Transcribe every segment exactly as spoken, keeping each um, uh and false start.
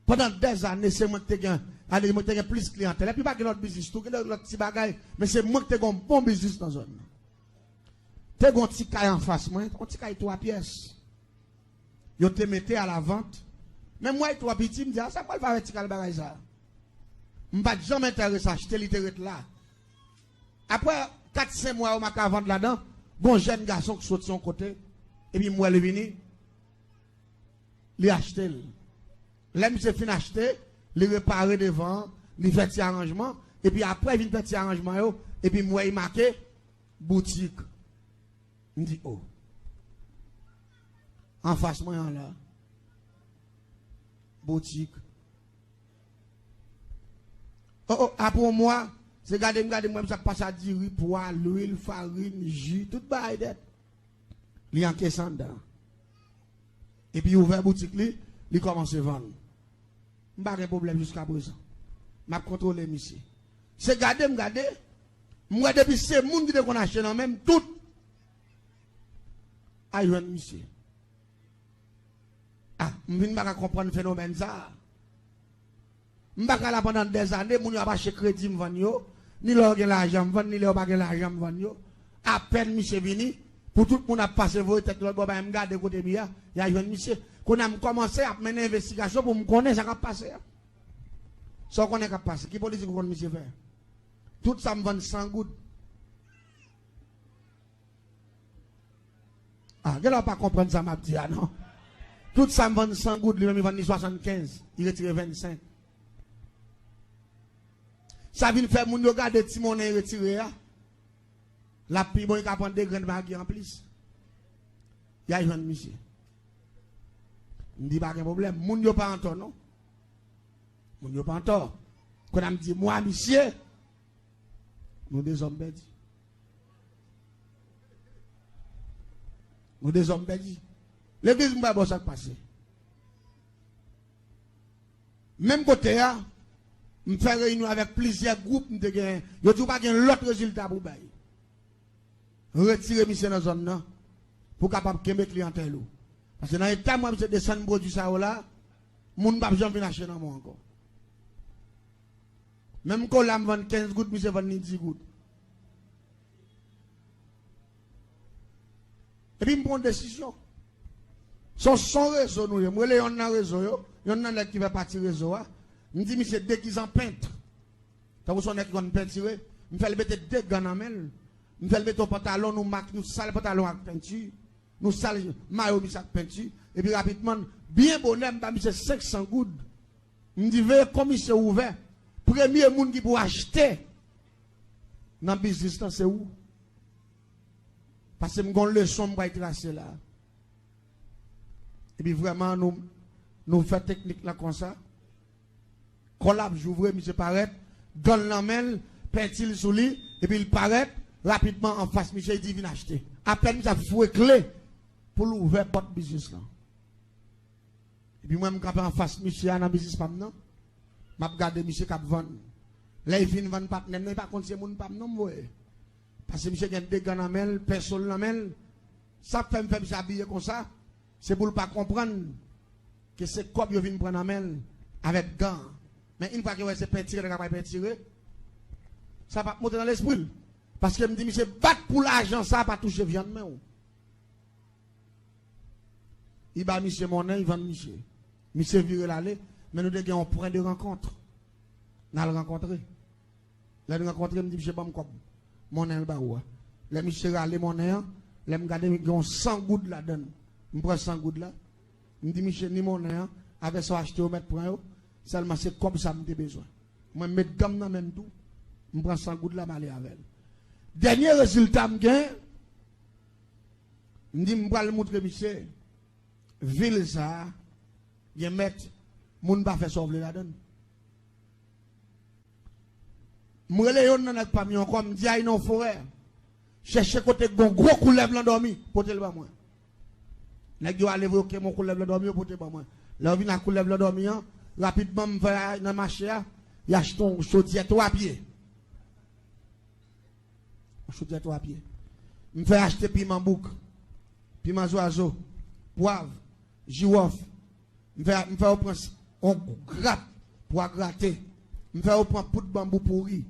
Pandan dèzane, se mwen ki te gen, ale, mwen ki te gen plis kliyantèl. Epi pa gen lòt biznis tou, gen lòt ti bagay, men se mwen ki te gen yon bon biznis nan zòn nan. Te gen yon ti kay anfas mwen, yon ti kay twa pyès. Yo te mete a la vant. Men m wè l twò piti, m di, "A, sa m pral fè avèk ti kay bagay sa a?" M pa t janm enterese achte, li te ret la. Apre kat senk mwa, yo make a vant ladan, gen yon jèn gason ki soti yon kote, epi m wè li vini, li achte l. Lè misye fin achte, li repare devan an, li fè ti aranjman, epi apre vin fè ti aranjman yo, epi m wè li make boutik. M di, "O." Anfas mwen an la. Boutik. O, o, apre yon mwa, se gade m gade m wè misye ap pase a diri, pwa, lwil, farin, ji, tout bagay nèt. Li ankesi anndan. Epi ouvè boutik li, li kòmanse vann. M pa gen pwoblèm jiskaprezan. M ap kontwole misye. Se gade m gade, m wè depi se moun ki te konn achte nan men m, tout al jwenn misye. A, m vin pa ka konprann fenomèn sa a. M pa ka la pandan dèzane, moun yo ap achte kredi m vann yo, ni lè yo gen lajan m vann, ni lè yo pa gen lajan m vann yo. Apèn misye vini, pou tout moun ap pase voye tèt lòt bò, bay m gade kote m ye a, y a jwenn misye. Kounye a m kòmanse ap mennen envestigasyon pou m konnen sa k ap pase a. Sa w konnen k ap pase? Ki politik ou konn misye fè? Tout sa m vann san goud. A, genlè w pa konprann sa m ap di a, non. Tout sa m vann san goud, li menm li vann li swasannkenz, li retire vennsenk. Sa vin fè moun yo gade ti monnen li retire a, l ap pi bon, li ka pran de grenn magi anplis. Y a jwenn misye. M di pa gen pwoblèm. Moun yo pa antò, non. Moun yo pa antò. Kounye a m di, mwa misye, nou de zòm pèdi. Nou de zòm pèdi. Legliz m pa bò sa k pase. Menm kote a, m fè reyinyon avèk plizyè gwoup m te genyen. Yo di w pa gen lòt rezilta pou bay. Retire misye nan zòn nan pou w kapab kenbe kliyantèl ou. Paske nan eta m wè misye desann pwodui sa yo la, moun p ap janm vin achte nan men w ankò. Menm kola m vann kenz goud, misye vann li dis goud. Epi m pran yon desizyon. Se yon, se yon rezo nou ye. M rele yonn nan rezo yo, yonn nan nèg ki fè pati rezo a. M di misye degize an pent. Tankou se yon nèg ki konn pentire. M fè l mete de gan nan men l. M fè l mete yon pantalon, nou mak, nou sal pantalon ak penti. Nou sal mayo misye ak penti. Epi rapidman, byen bonè, m ba misye senk san goud. M di, veye kon misye ouvè. Premye moun ki pou achte nan biznis lan, se ou. Paske m gon leson m pral trase la. Epi vrèman, nou, nou fè teknik lan konsa. Kò l ap jou vre, misye parèt, gan l nan men l, penti l sou li, epi l parèt rapidman anfas misye, li di, "Vin achte." Apèn misye ap foure kle pou l ouvè pòt biznis lan. Epi mwen, m kanpe anfas misye a nan biznis pa m nan. M ap gade misye k ap vann. Lè l fin vann patnè m nan, li pa konn se moun pa m non m voye. Paske misye gen de gan nan men l, penso l nan men l. Sa k fè m fè misye abiye konsa, se pou l pa konprann ke se kòb yo vin pran nan men l avèk gan. Men yon fwa ke w wè se pentire nèg la pral pentire, sa p ap monte nan lespri l. Paske m di misye bat pou lajan sa pa touche vyann men w. Li ba misye monnen, li vann misye. Misye vire l ale, men nou te gen yon pwen de rankont. N al rankontre. Lè n rankontre, m di misye, "Ban m kòb monnen l ba ou a." Lè misye rale monnen an, lè m gade, gen yon san goud ladan l. M pran san goud la, m di misye, "Ni monnen an, avè sa w achte yo mèt pran yo, sèlman se kòb sa m te bezwen." Mwen m met gan m nan men m tou, m pran san goud la, m ale avè l. Dènye rezilta m gen, m di m pral moutre misye, vil sa a gen mèt, moun pa fè sa w vle ladan l. M rele yonn nan nèg pa m yo ankò, m di, "Al nan yon forè, chèche kote k gon gwo koulèv landòmi, pote l ban mwen." Nèg yo ale vre, yo kenbe yon koulèv landòmi, yo pote ban mwen. Lè yo vin ak koulèv landòmi an, rapidman m fè nan mache a, y achte yon chodyè twa pye. Yon chodyè twa pye. M fè achte piman bouk, piman zwazo, pwav, jiwòf. M fè, m fè yo pran s-, On grap pou a grate. M fè yo pran poud banbou pouri.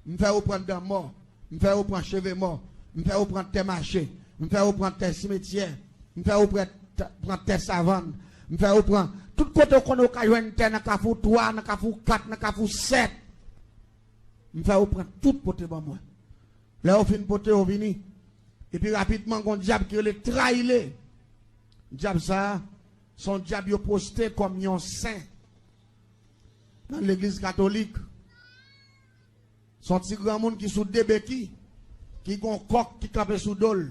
M fè yo pran dan mò. M fè yo pran cheve mò. M fè yo pran tè mache. M fè yo pran tè simetyè. M fè yo pran, pran tè savann. M fè yo pran tout kote w konnen w ka jwenn tè nan Kafou twa, nan Kafou kat, nan Kafou sèt. M fè yo pran tout pote ban mwen. Lè yo fin pote yo vini. Epi rapidman, gon dyab ki rele Trayile. Dyab sa a, se yon dyab yo poste kòm yon sen nan legliz katolik. Se yon ti granmoun ki sou de beki, ki gon kòk ki kanpe sou do l,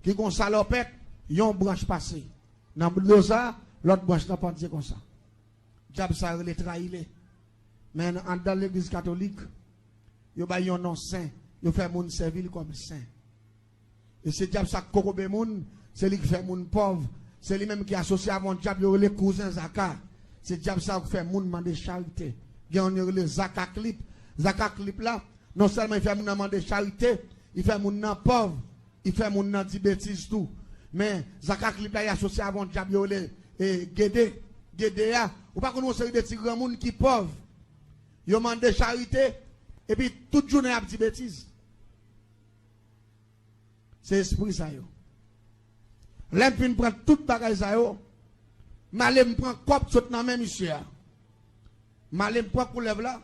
ki gon salopèt, yon branch pase nan do sa, lòt branch lan pandye konsa. Dyab sa rele Trayile. Men anndan legliz katolik, yo bay yon non sen, yo fè moun sèvi l kòm sen. E se dyab sa k kokobe moun, se li k fè moun pòv, se li menm ki asosye avè yon dyab yo rele kouzen Zaka. Se dyab sa yo k fè moun mande charite. Gen yon yo rele Zaka Klip. Zaka Klip la, non sèlman li fè moun nan mande charite, li fè moun nan pòv, li fè moun nan di betiz tou. Men Zaka Klip la, li asosye avè yon dyab yo rele, e, Gede. Gede a, ou pa konn yon seri de ti granmoun ki pòv. Yo mande charite, epi tout jounen y ap di betiz. Se espri sa yo. Lè m fin pran tout bagay sa yo, m ale m pran kòb sot nan men misye a. M ale m pran koulèv la,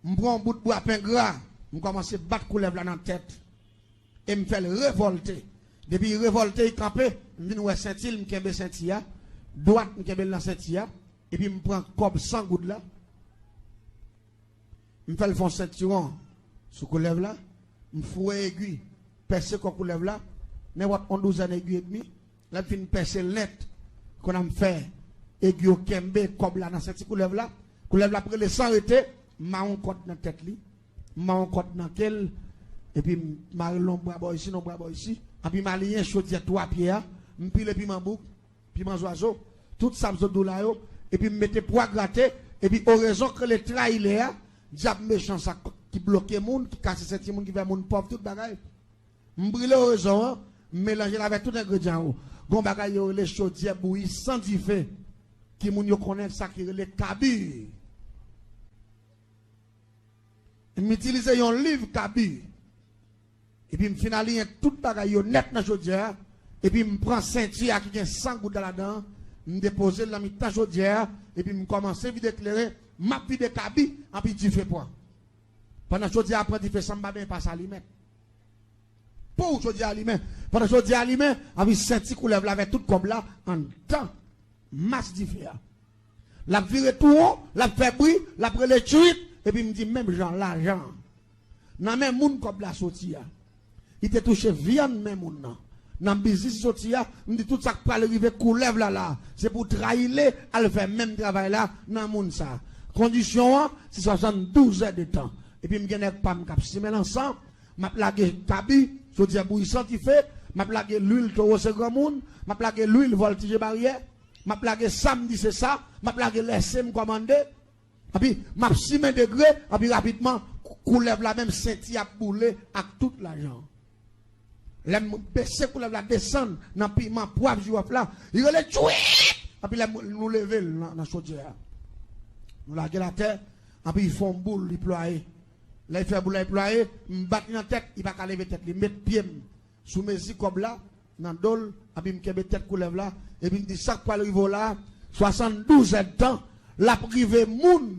m pran yon bout bwa pen gra, m kòmanse bat koulèv la nan tèt. E m fè l revòlte. Depi l revòlte, li kanpe, m vin wè senti l, m kenbe senti a. Dwat, m kenbe l nan senti a. Epi m pran kòb san goud la. M fè l fè yon sentiwon sou koulèv la. M foure egwi, pèse kò koulèv la, nenpòt yon douzèn egwi edmi. Lè m fin pèse l nèt, kounye a m fè egwi yo kenbe kòb la nan senti koulèv la. Koulèv la ap rele san rete, m mare yon kòd nan tèt li, m mare yon kòd nan ke l, epi m mare l yon bra bò isi, yon bra bò isi, epi m aliyen chodyè twa pye a, m pile piman bouk, piman zwazo, tout sa m sot di w la yo, epi m mete pwa grate, epi orezon k rele Trayile a, dyab mechan sa k, ki bloke moun, ki kase senti moun, ki fè moun pòv, tout bagay. M brile orezon an, m melanje l avèk tout engredyan yo. Gon bagay yo rele chodyè bouyi san dife, ki moun yo konnen sa ki rele kabi. M itilize yon liv kabi. Epi m fin aliyen tout bagay yo nèt nan chodyè a. Epi m pran senti a ki gen san goud la ladan an. M depoze l nan mitan chodyè a. Epi m kòmanse vide kleren. M ap vide kabi, anpi dife pran. Pandan chodyè a pran dife san m pa benyen pa sa li menm. Pou chodyè a limen. Pandan chodyè a limen, anpi senti koulèv la avèk tout kòb la anndan mas dife a. L ap vire tou won, l ap fè bri, l ap rele tchwit, epi m di menm jan lajan an. Nan men moun kòb la soti a. Li te touche vyann men moun nan. Nan biznis li soti a, m di tout sa k pral rive koulèv la la, se pou Trayile al fè menm travay la nan moun sa. Kondisyon an, se swasanndouz è de tan. Epi m gen nèg pa m k ap simen lansan, m ap lage kabi, chodyè bouyi san dife, m ap lage lwil towo se granmoun, m ap lage lwil vòltije baryè, m ap lage sa m di se sa, m ap lage lèse m kòmande, anpi m ap simen degre, anpi rapidman, kou-, koulèv la menm senti ap boule ak tout lajan. Lè m bese koulèv la desann nan piman pwav jiwòf la, li rele tchwip! Anpi lè m, nou leve l nan, nan chodyè a. Nou lage l atè, anpi li fè yon boul, li plwaye. Lè li fè boul la, li plwaye, m bat li nan tèt, li pa ka leve tèt li. M met pye m sou mezi kòb la, nan do l, anpi m kenbe tèt koulèv la, epi m di sa k pral rive w la, swasanndouz è de tan, l ap rive moun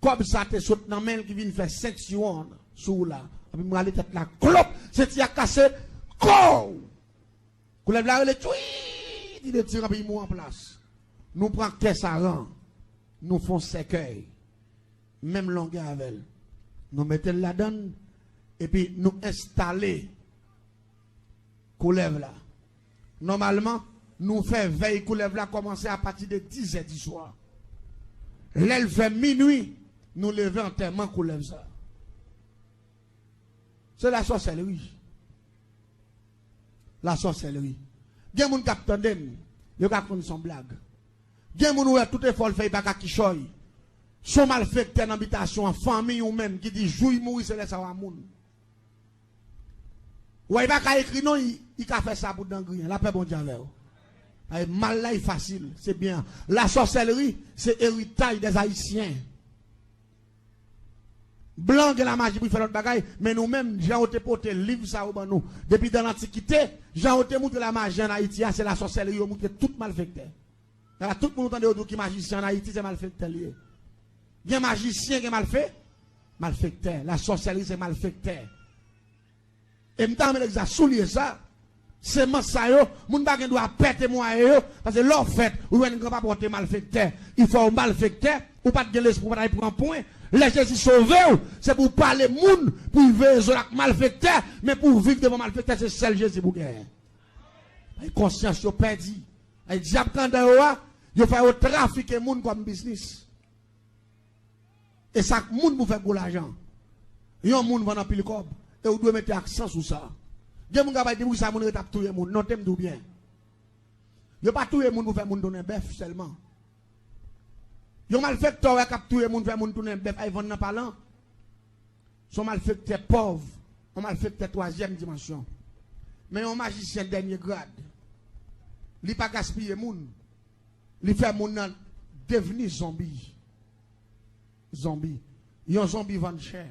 kòb sa te sot nan men l ki vin fè sentiwon sou ou la. Anpi m rale tèt la, klop, senti a kase, kow! Koulèv la rele tchwi, li detire anpi li mouri an plas. Nou pran kè saran, nou fè yon sèkèy, menm longè avè l. Nou mete l ladan l, epi nou enstale koulèv la. Nòmalman, nou fè vèy koulèv la kòmanse apati de dis è di swa. Lè l fè minui, nou leve antèman koulèv sa. Se lasòsèlri. Lasòsèlri. Gen moun k ap tande m, yo ka konn se yon blag. Gen moun ou wè tout efò l fè, li pa ka kichòy. Se yon malfektè nan bitasyon an, fanmi ou menm ki di jou l mouri, se lè sa w a moun. Ou wè, li pa ka ekri non, li, li ka fè sa pou dan griyen. Lapè Bondye avè w. Ay, mal la e fasil, se byen an. Lasòsèlri, se eritaj dèz Ayisyen. Blan gen lamaji pou fè lòt bagay, men nou menm, jan yo te pote liv sa yo ban nou, depi dan lantikite, jan yo te moutre lamaji ann Ayiti a, se lasòsèlri yo moutre tout malfektè. Ala tout moun ou tande yo di w ki majisyen ann Ayiti, se malfektè li ye. Gen majisyen, gen malfe-, malfektè. Lasòsèlri se malfektè. E m ta renmen legliz la souliye sa. Semans sa yo, moun pa gen dwa pè temwaye yo, paske lè w fèt, ou jwenn granpapa w te malfektè. Li fè w malfektè, ou pa t gen lespri, ou pa t al pran pwen. Lè Jezi sove w, se pou w pale moun, pou l veye zo l ak malfektè, men pou w viv devan malfektè, se sèl Jezi pou w genyen. Ay, konsyans yo pèdi. Ay, dyab k anndan yo a, yo fè yo trafike moun kòm biznis. E sa k moun pou fè gwo lajan. Yon moun vann anpil kòb, e ou dwe mete aksan sou sa. Gen moun k ap di, "Poukisa moun ret ap touye moun?" Non, te m di w byen. Yo pa touye moun pou fè moun tounen bèf sèlman. Yon malfektè w wè k ap touye moun, fè moun tounen bèf, ay vann nan palan. Se yon malfektè pòv, yon malfektè twazyèm dimansyon. Men yon majisyen dènye grad, li pa gaspiye moun. Li fè moun nan devni zonbi. Zonbi. Yon zonbi vann chè.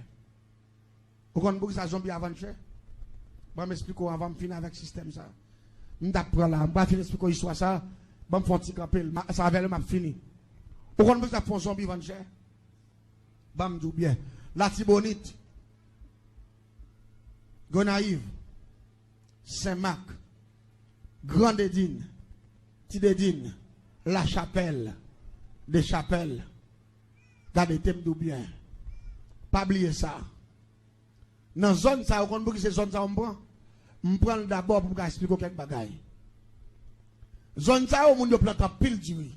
Ou konn poukisa zonbi a vann chè? Ban m esplike w anvan m fini avèk sistèm sa. M t ap pran la, m pa fin esplike w istwa sa. Ban m fè yon ti kanpe l. Ma-, sa avè l m ap fini. Ou konn poukisa fè yon zonbi vann chè? Ban m di w byen. Latibonit, Gonayiv, Senmak, Gran Dedin, Ti Dedin, Lachapèl, Dechapèl. Gade, te m di w byen. Pa bliye sa. Nan zòn sa yo, konn poukisa se zòn sa yo m pran? M pran l dabò pou m ka esplike w kèk bagay. Zòn sa yo, moun yo plante anpil diri.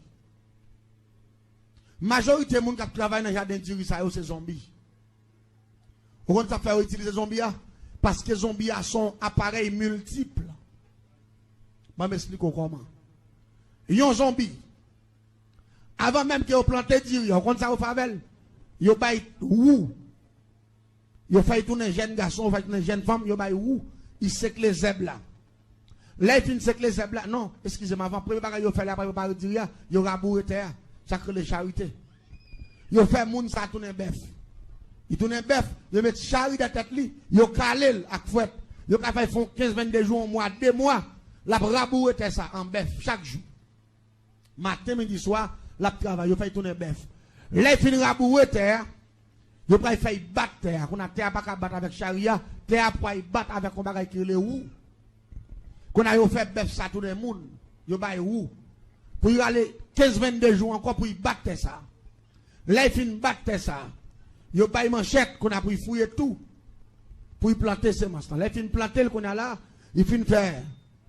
Majorite moun k ap travay nan jaden diri sa yo, se zonbi. Ou konn sa k fè yo itilize zonbi a? Paske zonbi a se yon aparèy miltip. Ban m esplike w kòman. Yon zonbi, avan menm ke yo plante diri a, ou konn sa yo fè avè l? Yo bay wou. Yo fè l tounen jèn gason, yo fè l tounen jèn fanm, yo bay wou, li sekle zèb la. Lè l fin sekle zèb la, non, eskize m, avan, premye bagay yo fè lè y ap prepare diri a, yo raboure tè a. Sa k rele charite. Yo fè moun sa tounen bèf. Li tounen bèf, yo met chari dèyè tèt li, yo kale l ak fwèt. Yo ka fè l fè yon kenz, vennde jou, yon mwa, de mwa, l ap raboure tè sa an bèf chak jou. Maten, midi, swa, l ap travay, yo fè l tounen bèf. Lè l fin raboure tè a, yo pral fè l bat tè a. Kounye a, tè a pa ka bat avèk chari a, tè a pral bat avèk yon bagay ki rele wou. Kounye a, yo fè bèf sa tounen moun, yo ba l wou. Pou l rale kenz, vennde jou ankò pou l bat tè sa. Lè l fin bat tè sa, yo ba l manchèt, kounye a pou l fouye tou, pou l plante semans lan. Lè l fin plante l, kounye a la, li fin fè,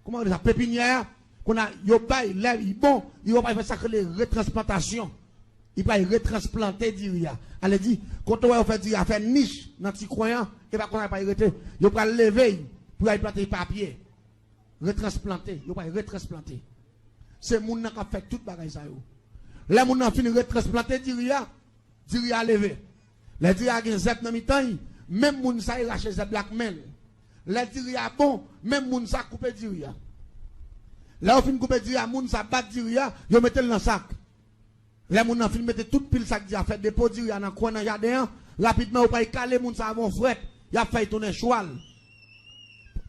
kòman yo rele sa, pepinyè a, kounye a, yo ba l, lè li bon, li pral fè sa k rele retransplantasyon. Li pral retransplanten diri a. Ale di, kote w wè yo fè diri a, fè nich nan ti kwen an, e pa konsa l pral rete. Yo pral leve l, pou y al plante l pa pye. Retransplanten, yo pral retransplanten. Se moun nan k ap fè tout bagay sa yo. Lè moun nan fin retransplanten diri a, diri a leve. Lè diri a gen zèb nan mitan l, menm moun sa a rache zèb la ak men l. Lè diri a bon, menm moun sa a koupe diri a. Lè yo fin koupe diri a, moun sa a bat diri a, yo mete l nan sak. Lè moun nan fin mete tout pil sak diri a, fè depo diri a nan kwen nan jaden an, rapidman yo pral kale moun sa a avè yon fwèt, y ap fè l tounen chwal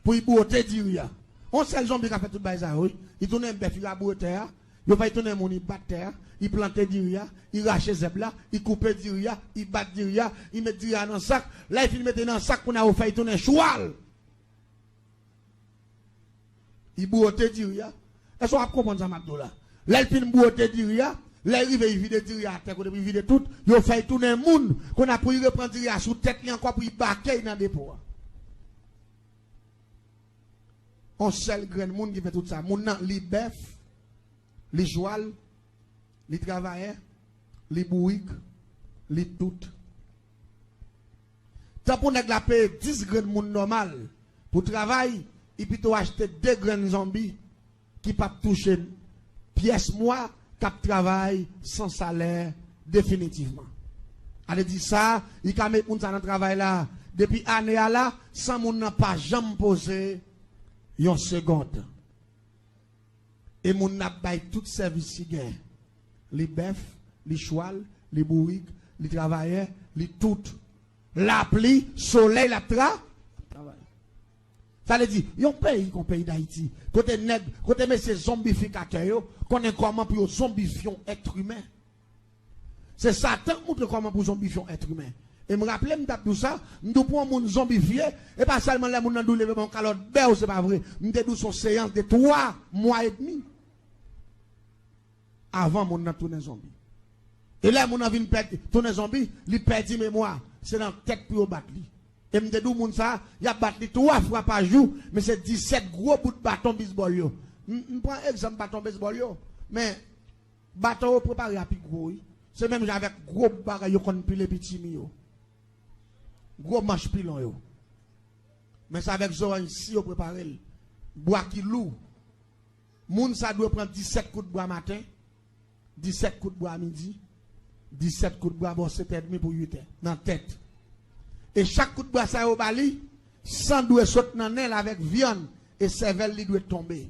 pou l bwote diri a. Yon sèl zonbi ka fè tout bagay sa yo, wi. Li tounen bèf, li raboure tè a, yo fè l tounen moun, li bat tè a, li plante diri a, li rache zèb la, li koupe diri a, li bat diri a, li met diri a nan sak. Lè l fin mete nan sak, kounye a yo fè l tounen chwal. Li bwote diri a. Èske w ap konprann sa m ap di w la? Lè l fin bwote diri a, lè l rive, li vide diri a atè, kote pou l vide tout, yo fè l tounen moun. Kounye a pou l reprann diri a sou tèt li ankò, pou l bake l nan depo a. Yon sèl grenn moun ki fè tout sa. Moun nan, li bèf, li chwal, li travayè, li bourik, li tout. Tan pou nèg la peye dis grenn moun nòmal pou travay, li pito achte de grenn zonbi ki p ap touche pyès mwa, k ap travay san salè definitivman. Ale di sa, li ka met moun sa nan travay la depi ane a la, san moun nan pa janm poze yon segond. E moun nan ap bay tout sèvis li gen. Li bèf, li chwal, li bourik, li travayè, li tout. Lapli, solèy, l ap tra-, travay. Sa vle di, yon peyi kon peyi Dayiti, kote nèg, kote mesye zonbifikatè yo konnen kòman pou yo zonbifye yon èt imen. Se Satan k montre kòman pou zonbifye yon èt imen. E m raple m t ap di w sa, m di w pou yon moun zonbifye, e pa sèlman lè moun nan di w leve ban yon kalòt bè w, se pa vre. M te di w se yon seyans de twa mwa edmi. Avan moun nan tounen zonbi. E lè moun nan vin pèdi, tounen zonbi, li pèdi memwa. Se nan tèt pou yo bat li. E m te di w moun sa, y ap bat li twa fwa pa jou, men se disèt gwo bout baton bizbòl yo. M, m pran egzanp baton bizbòl yo, men baton yo prepare a pi gwo, wi. Se menm jan avèk gwo bagay yo konn pile pitimi yo. Gwo manch pilon yo. Men se avèk zoranj si yo prepare l. Bwa ki lou. Moun sa dwe pran disèt kout bwa maten, disèt kout bwa midi, disèt kout bwa bò sèt è dmi pou uit è, nan tèt. E chak kout bwa sa yo ba li, san dwe sot nan nen l avèk vyann, e sèvèl li dwe tonbe.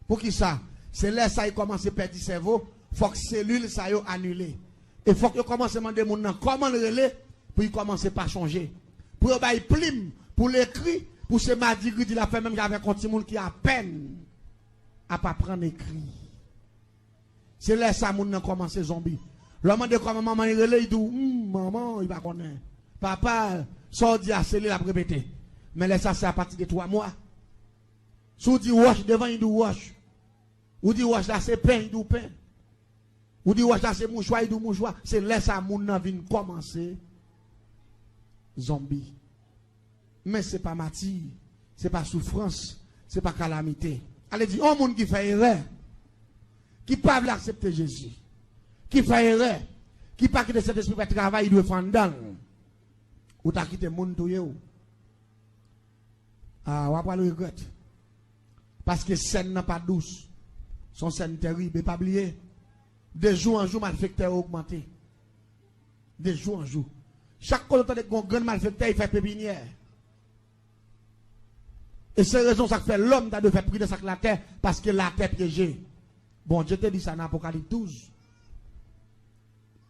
Poukisa? Se lè sa li kòmanse pèdi sèvo, fòk selil sa yo anile. E fòk yo kòmanse mande moun nan kòman l rele pou li kòmanse pa chonje. Pou yo ba l plim, pou l ekri, pou se madigri di l ap fè menm jan avèk yon timoun ki apèn ap aprann ekri. Se lè sa moun nan kòmanse zonbi. Lè w mande kòman manman l rele, li di w, hmm, manman, li pa konnen. Papa, sa w di a, se li l ap repete. Men lè sa, se apati de twa mwa. Si w di wòch devan, li di w wòch. Ou di wòch la se pen, li di w pen. Ou di wòch la se mouchwa, li di w mouchwa. Se lè sa moun nan vin kòmanse zonbi. Men se pa mati, se pa soufrans, se pa kalamite. Ale di, yon moun ki fè erè, ki pa vle aksepte Jezi, ki fè erè, ki pa kite Sentespri fè travay li dwe fè anndan l, ou ta kite moun touye w. A, w a pral regrèt. Paske sèn nan pa dous. Se yon sèn terib. E pa bliye, de jou an jou, malfektè yo ogmante. De jou an jou. Chak kote w tande gen yon grenn malfektè, li fè pepinyè. E se rezon sa k fè lòm ta dwe fè pridans ak latè, paske latè pyeje. Bondye te di sa nan Apokalip douz.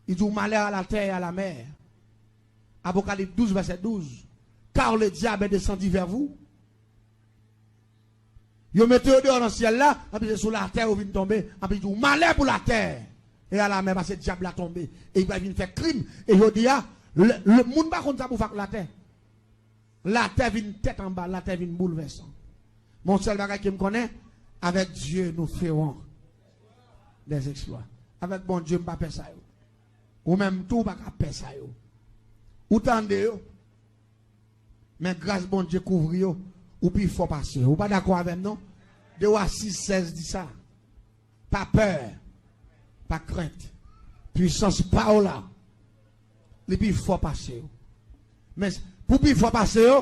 Il dit, malheur à la terre et à la mer. Apokalip douz, vèsè douz. Car le diable est descendu vers vous. Yo mete yo deyò nan syèl la, anpi se sou latè yo vin tonbe, anpi di w malè pou latè e a lamè, paske dyab la tonbe, e li pral vin fè krim, e jodi a, le, le moun pa konn sa pou fè ak latè. Latè vin tèt anba, latè vin boulvèsan. Men yon sèl bagay ke m konnen, avec Dieu nous ferons des exploits. Avèk Bondye, m pa pè sa yo. Ou menm tou, ou pa ka pè sa yo. Ou tande yo, men gras Bondye kouvri yo, ou pi fò pase yo. Ou pa dakò avè m, non? De Wa sis sèz di sa. Pa pè, pa krent. Pwisans pa w la, li pi fò pase yo. Men, pou pi fò pase yo,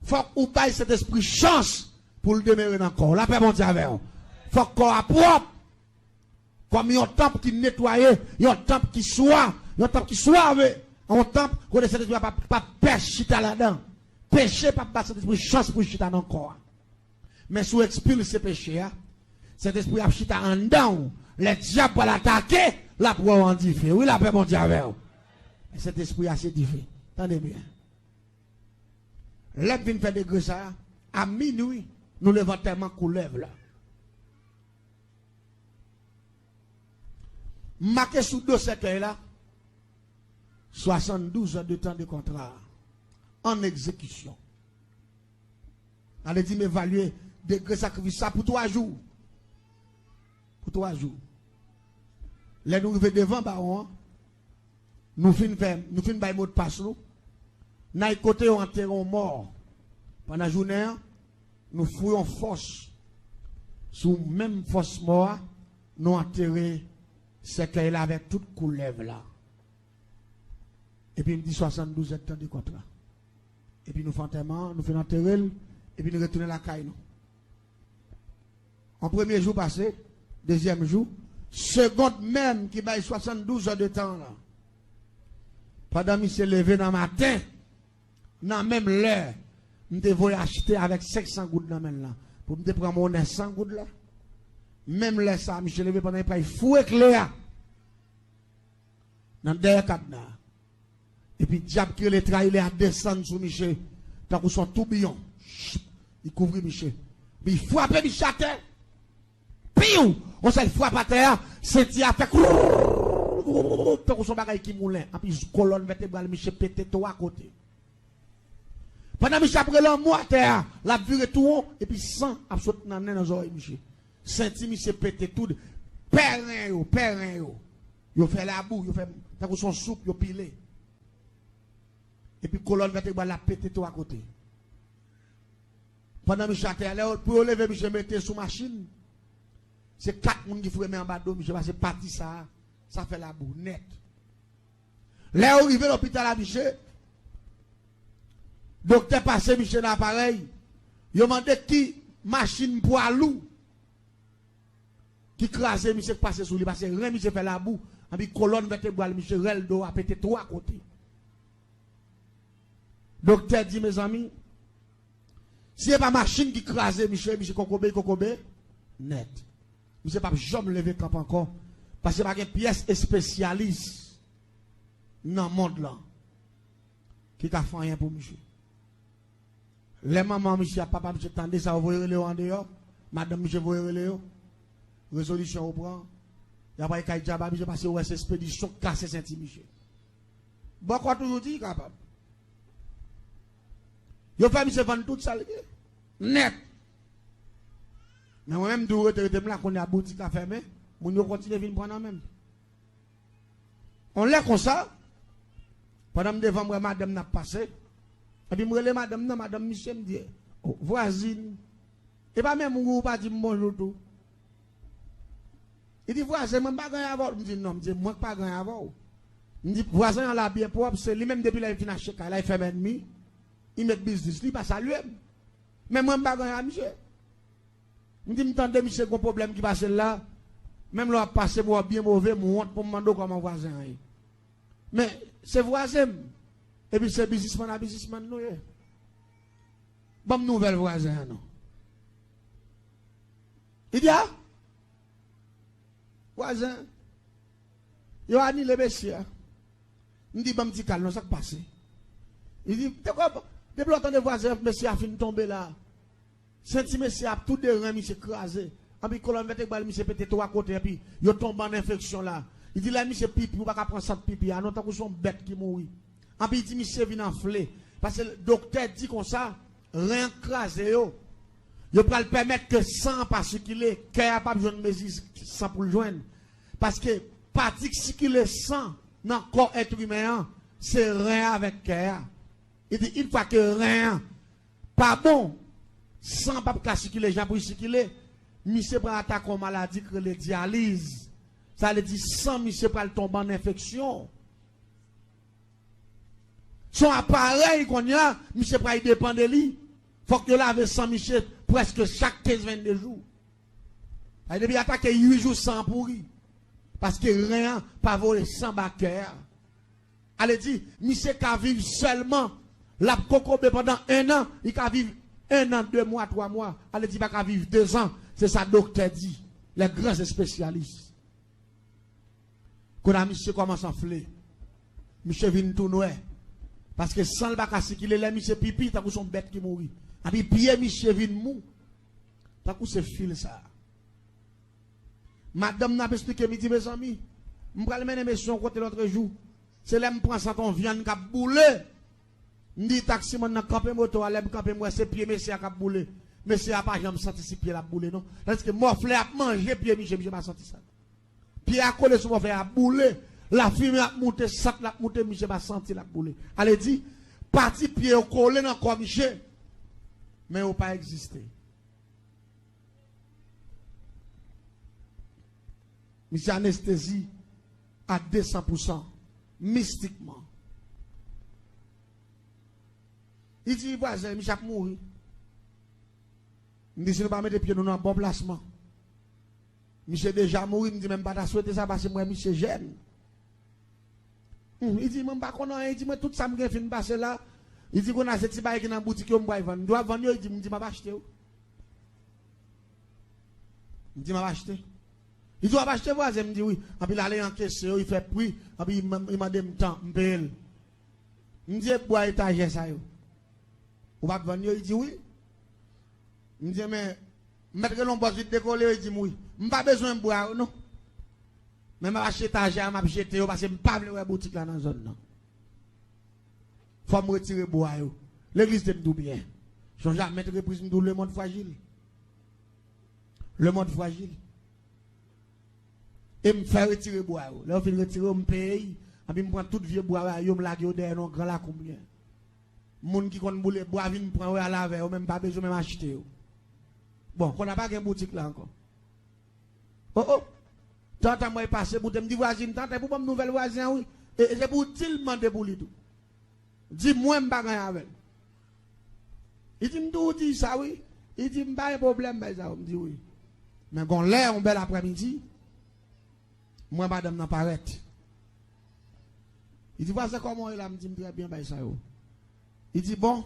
fòk ou bay Sentespri chans pou l demere nan kò w. Lapè Bondye avè w. Fòk kò a pwòp. Kòm yon tanp ki netwaye, yon tanp ki swa, yon tanp ki swave, yon tanp kote Sentespri a p ap, p ap pè chita ladan. Peche p ap ba Sentespri chans pou chita nan kò a. Men si w ekspilse peche a, Sentespri ap chita anndan w. Lè dyab pral atake, l ap wè w an dife. Wi, lapè Bondye avè w. Men Sentespri a se dife. Tande byen. Lè m vin fè degre sa a, a minwi, nou leve antèman koulèv la. M make sou do sèkèy la, swasanndouz è de tan de kontra an egzekisyon. Sa vle di m evalye degre sakrifis sa pou twa jou. Pou twa jou. Lè nou rive devan bawon an, nou fin fè, nou fin bay modpas nou, n al kote yo antere yon mò. Pandan jounen an, nou foure yon fòs. Sou menm fòs mò a, nou antere sèkèy la avèk tout koulèv la. Epi m di swasanndouz èdtan de kontra. Epi nou fè antèman an, nou fin antere l, epi nou retounen lakay nou. An premye jou pase, dezyèm jou, segond menm ki bay swasanndouz è de tan an, pandan misye leve nan maten, nan menm lè, m te voye achte avèk senk san goud nan men l lan, pou m te pran monnen san goud la, Menm lè sa a, misye leve pandan li pral foure kle a nan dèyè kadna a. Epi dyab ki rele Trayilè a desann sou misye tankou s on toubiyon. Li kouvri misye. Epi li frape misye atè. Piw! On sèl frap atè a, senti a fè krrrr, tankou s on bagay ki moulen. Epi kolòn vètebral misye pete twa kote. Pandan misye ap rele anmo atè a, l ap vire tou won, epi san ap sot nan nen, nan zòrèy misye. Senti misye pete tout, pè ren yo, pè ren yo. Yo fè labou, yo fè tankou s on soup, yo pile. Epi kolòn vètebral la pete twa kote. Pandan misye atè a, lè yo, pou yo leve misye mete sou machin, se kat moun ki foure men anba do misye, paske pati sa a, sa fè labou nèt. Lè yo rive lopital a misye, doktè pase misye nan aparèy, yo mande ki machin pwa lou ki kraze misye, k pase sou li, paske ren misye fè labou, anpi kolòn vètebral misye, rèl do a pete twa kote. Doktè di, mezanmi, si se pa machin ki kraze misye, misye kokobe, li kokobe nèt. Misye p ap janm leve kanpe ankò, paske pa gen pyès espesyalis nan mond lan ki ka fè anyen pou misye. Lè manman misye ak papa misye tande sa, yo voye rele yo andeyò, madanm misye voye rele yo, rezolisyon yo pran, y ap al kay dyab a misye, paske yo wè se espedisyon k kase senti misye. Bòkò toujou di li kapab. Yo fè misye vann tout sa l gen. Nèt. Men mwen menm, m toujou rete, rete m la, kounye a boutik la fèmen, moun yo kontinye vin pran nan men m. On lè konsa, pandan m devan, m wè madanm nan ap pase, epi m rele madanm nan, madanm misye, m di, "O, vwazin, e pa menm ou, ou pa di m bonjou tou?" Li di, "Vwazen, mwen m pa gen anyen avè w." M di, "Non," m di, "mwen k pa gen anyen avè w." M di, "Vwazen an la byen pwòp, se li menm depi lè l fin achte kay la, li fè m ènmi, li met biznis li, li pa salye m. Men mwen m pa gen anyen a misye." M di, "M tande misye gon pwoblèm ki pase l la, menm lè w ap pase, m wè w byen move, m wont pou m mande w kòman vwazen an ye." Men, se vwazen m, epi se biznismann a biznismann nou ye. Ban m nouvèl vwazen an non. Li di, "A, vwazen, yo anile mesye a." M di, "Ban m ti kal non, sa k pase?" Li di, "Depi w tande vwazen an, mesye a fin tonbe la. Senti mesye a, tou de ren misye kraze. Anpi kolòn vètebral misye pete twa kote, epi yo tonbe ann enfeksyon la." Li di, "Lè misye pipi, ou pa ka pran sant pipi a non, tankou s on bèt ki mouri." Anpi li di, "Misye vin anfle." Paske doktè di konsa, ren an k kraze yo, yo pral pèmèt ke san an pa sikile, kè a p ap jwenn mezi san pou l jwenn. Paske pati k sikile san nan kò èt imen an, se ren an avèk kè a. Li di, yon fwa ke ren an pa bon, san p ap ka sikile jan pou l sikile, misye pral atake yon maladi k rele dyaliz. Sa vle di san misye pral tonbe ann enfeksyon. S on aparèy kounye a, misye pral depann de li. Fòk yo lave san misye prèske chak kenz, vennde jou. Sa vle di, depi atake uit jou, san an pouri. Paske ren an pa voye san ba kè a. Ale di, misye ka viv sèlman, l ap kokobe pandan enn an, li ka viv enn an, de mwa, twa mwa. Ale di, pa ka viv dezan. Se sa doktè di, les grands spécialistes. Kounye a misye kòmanse anfle. Misye vin tou nwè. Paske san l pa ka sikile, lè misye pipi, tankou s on bèt ki mouri. Epi pye misye vin mou. Tankou se fil sa a. Madanm nan ap esplike m, li di, "Mezanmi, m pral mennen mesye yon kote lòtrejou. Se lè m pran sant yon vyann k ap boule." M di taksimann nan, "Kanpe moto a." Lè m kanpe, m wè se pye mesye a k ap boule. Mesye a pa janm santi si pye l ap boule non. Tandiske mòflè ap manje pye misye, misye pa santi sa. Pye a kole sou mòflè a, ap boule. Lafimen ap moute, sant la ap moute, misye pa santi l ap boule. Ale di, pati pye yo kole nan kò misye, men yo pa egziste. Misye anestezi a de san pou san, mistikman. Li di, "Vwazen, misye ap mouri." M di, "Si nou pa mete pye nou nan bon plasman." Misye deja mouri, m di, "Men m pa ta swete sa, paske m wè misye jèn." Hmm, li di, "Mwen m pa konn anyen." Li di, "Mwen, tout sa m gen fin pase la." Li di, "Kounye a se ti bagay ki nan boutik yo m pral vann." M di, "W ap vann yo?" Li di, "M di, m ap achte yo." M di, "M ap achte." Li di, "W ap achte, vwazen?" M di, "Wi." Anpi l ale ankese yo, li fè pri, anpi li man-, li mande m tan, m peye l. M di, "E bwa etajè sa yo ou p ap vann yo?" Li di, "Wi." M di, "Men, m mèt rele yon bòs vit dekole yo?" Li di m, "Wi." "M pa bezwen bwa yo, non. Men m ap achte etajè a, m ap jete yo, paske m pa vle wè boutik la nan zòn nan. Fò m retire bwa yo." Legliz te m tou byen. Sonje a maintes reprises m di w, lemonn frajil. Lemonn frajil. E m fè retire bwa yo. Lè yo fin retire yo, m peye y. Anpi m pran tout vye bwa yo, m lage yo dèyè nan yon gran lakou m gen. Moun ki konn boule bwa vin pran yo, al avè yo, men m pa bezwen menm achte yo. Bon, kounye a pa gen boutik la ankò. O, o! Tantan mwen pase boute, m di vwazin, "Tantan, pou ban m nouvèl vwazen an, wi. E, e se pou w di l m mande pou li tou. Di mwen m pa gen anyen avè l." Li di m, "Tou w di sa, wi." Li di m, "Pa gen pwoblèm, bay sa yo." M di, "Wi." Men gon lè, yon bèl aprèmidi, m wè madanm nan parèt. Li di, "Vwazen, kòman w ye la?" M di, "M trè byen, bay sa yo." Li di, "Bon."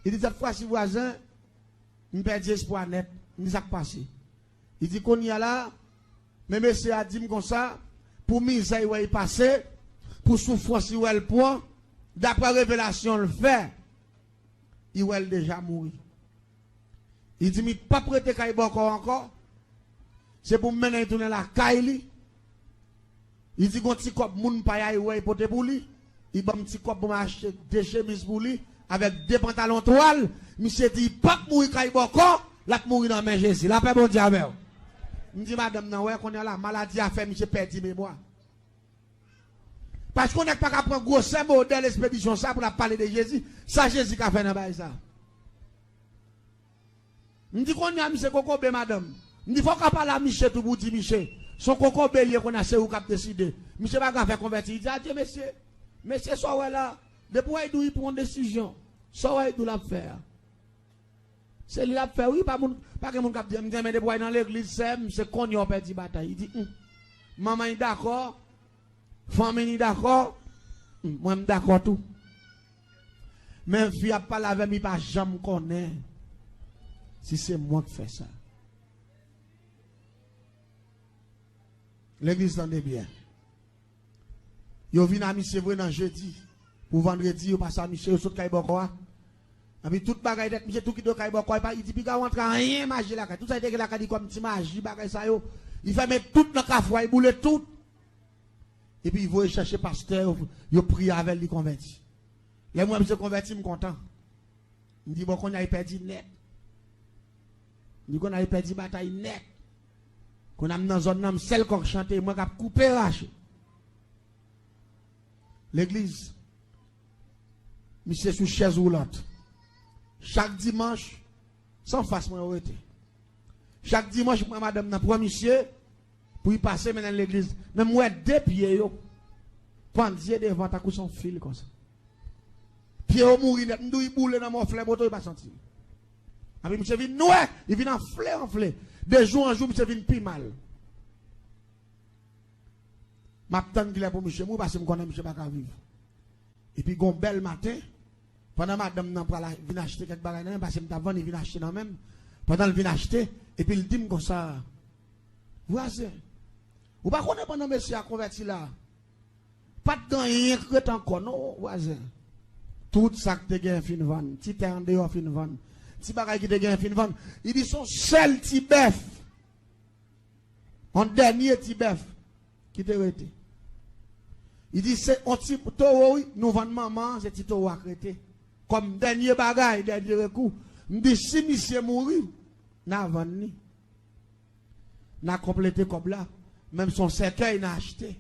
Li di, "Sèt fwa si, vwazen, m pèdi espwa nèt." M di, "Sa k pase?" Li di, "Kounye a la, men mesye a di m konsa, pou mizè l wè l pase, pou soufrans l wè l pran, daprè revelasyon l fè, li wè l deja mouri." Li di m li p ap rete kay bòkò ankò, se pou m mennen l tounen lakay li. Li di gon ti kòb moun pa y a, li wè, li pote pou li. Li ban m ti kòb pou m achte de chemiz pou li, avèk de pantalon twal. Misye di li p ap mouri kay bòkò, l ap mouri nan men Jezi. Lapè Bondye avè w. M di madanm nan, "Wè, kounye a la, maladi a fè misye pèdi memwa." Paske yon nèg pa ka pran gwosè modèl espedisyon sa pou l ap pale de Jezi. Sa Jezi ka fè nan bagay sa? M di, "Kounye a, misye kokobe, madanm." M di, "Fò w ka pale a misye tou pou w di misye, se yon kokobe l ye, kounye a se ou k ap deside. Misye pa gen afè konvèti." Li di, "Adye, mesye. Mesye, sa w wè la, depi w wè l di w li pran yon desizyon, sa w wè l di w l ap fè a, se li l ap fè, wi. Pa moun, pa gen moun k ap di." M di, "Men depi w al nan legliz, sè m, se kounye a w pèdi batay." Li di, "Humm. Manman l dakò, fanmi l dakò, humm, mwen m dakò tou. Men fi a ap pale avè m, li pa janm konnen si se mwen k fè sa." Legliz, tande byen. Yo vin a misye vre nan jedi. Pou vandredi, yo pase a misye, yo sot kay bòkò a. Epi tout bagay nèt, misye tou kite yo kay bòkò a, li di piga w antre anyen maji lakay. Tout sa li te gen lakay li kòm ti maji, bagay sa yo. Li fèmen tout nan kafou a, li boule tout. Epi li voye chèche pastè yo, yo priye avè l, li konvèti. Lè m wè misye konvèti, m kontan. M di, "Bon, kounye a li pèdi nèt." M di, "Kounye a li pèdi batay nèt. Kounye a m nan zòn nan, m sèl kòk chante, mwen k ap koupe rache." Legliz, misye sou chèz woulant. Chak dimanch, se anfas mwen yo rete. Chak dimanch, m pran madanm nan, pran misye, pou l pase mennen l legliz. Men m wè de pye yo pandye devan tankou se yon fil konsa. Pye yo mouri nèt, m di w, li boule nan mòflè moto, li pa santi l. Epi misye vin nwè, li vin anfle, anfle. De jou an jou, misye vin pi mal. M ap tann kilè pou misye mouri, paske m konnen misye pa ka viv. Epi gon bèl maten, pandan madanm nan pral a-, vin achte kèk bagay nan men m, paske m t ap vann, li vin achte nan men m. Pandan l vin achte, epi l di m konsa, "Vwazen, ou pa konnen pandan mesye a konvèti la, pa t gen anyen k ret ankò non, vwazen. Tout sa k te gen fin vann, ti tè andeyò fin vann, ti bagay ki te gen fin vann." Li di, "Se yon sèl ti bèf, yon dènye ti bèf ki te rete." Li di, "Se yon ti towo, wi, nou vann manman an, se ti towo a k rete. Kòm dènye bagay, dènye rekou." M di, "Si misye mouri, n a vann li. N a konplete kòb la. Menm se yon sèkèy n a achte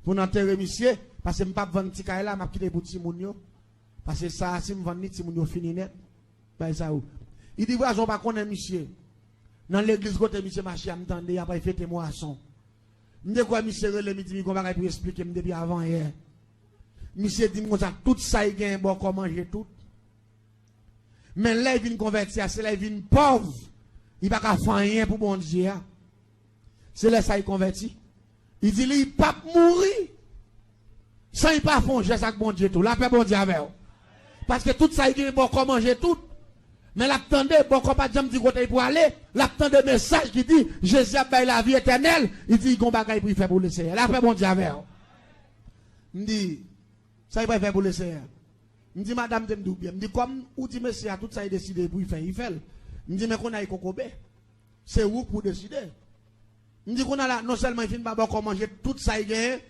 pou n antere misye, paske m p ap vann ti kay la, m ap kite pou timoun yo. Paske sa a, si m vann li, timoun yo fini nèt." Bay sa yo. Li di, "Vwazen, w pa konnen misye. Nan legliz kote misye mache a, m tande y ap al fete mwason. M te kwè misye rele m, li di m li gon bagay pou l esplike m depi avanyè. Misye di m konsa, tout sa l genyen bòkò manje tout. Men lè l vin konvèti a, se lè l vin pòv, li pa ka fè anyen pou Bondye a. Se lè sa l konvèti." Li di li p ap mouri san li pa fè yon jès ak Bondye tou. Lapè Bondye avè w. Paske tout sa l genyen bòkò manje tout. Men l ap tande, bòkò pa t janm di kote l prale, l ap tande mesaj ki di, Jezi ap bay lavi etènèl, li di, gon bagay pou l fè pou Leseyè. Lapè Bondye avè w. M di, sa l pral fè pou Leseyè? M di, madanm, te m di w byen. M di, kòm ou di mesye a tout sa l deside pou l fè, li fè l. M di, men kounye a l kokobe. Se ou k pou deside. M di, kounye a la, non sèlman l fin ba bòkò manje tout sa l genyen,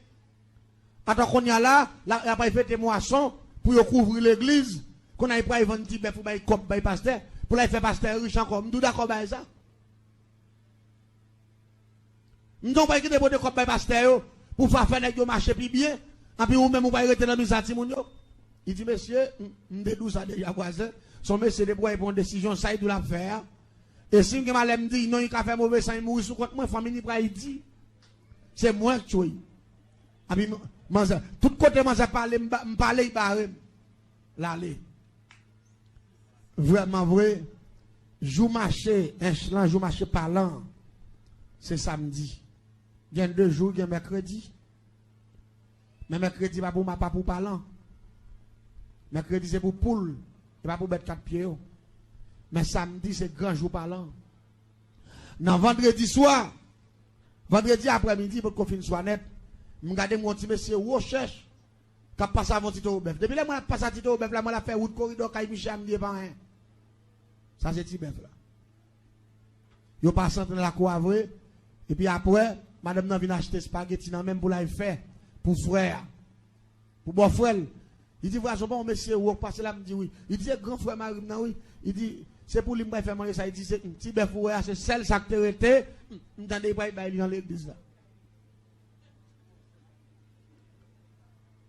atò kounye a la, la, y ap al fete mwason pou yo kouvri legliz. Kounye a l pral vann ti bèf ou bay kòb bay pastè, pou l al fè pastè rich ankò. M di w dakò bay sa? M di w pral kite pote kòb bay pastè yo, pou w fè nèg yo mache pi byen, anpi ou menm ou pral rete nan miza timoun yo. Li di, mesye, m, m te di w sa deja, vwazen. Se yon mesye depi w wè l pran yon desizyon, sa l di w l ap fè a. E si m gen malè m di l non, li ka fè move san l mouri sou kont mwen, fanmi li pral di. Se mwen k tchwe. Anpi m, manzè, tout kote manzè pale, m ba, m pale, li bare m. L ale. Vrèman vre, jou mache ench lan, jou mache palan, se samdi. Gen de jou, gen mèkredi. Men mèkredi pa pou ma, pa pou palan. Mèkredi se pou poul, e pa pou bèt kat pye yo. Men samdi se gran jou palan. Nan vandredi swa, vandredi aprèmidi, potko fin swa nèt, m gade m wè yon ti mesye wo chèch k ap pase avè yon ti towo bèf. Depi lè m wè l ap pase a ti towo bèf la, m wè l ap fè wout koridò kay misye a, m di e pa anyen. Sa se ti bèf la. Yo pase antre nan lakou a vre. Epi apre, madanm nan vin achte espageti nan men m pou l al fè pou frè a, pou bòfrè l. Li di, vwazen, pa yon mesye wo k pase la? M di, wi. Li di, se gran frè mari m nan, wi. Li di, se pou li m pral fè manje sa. Li di, se ti bèf ou wè a, se sèl sa k te rete. M tande li pral bay li nan legliz la.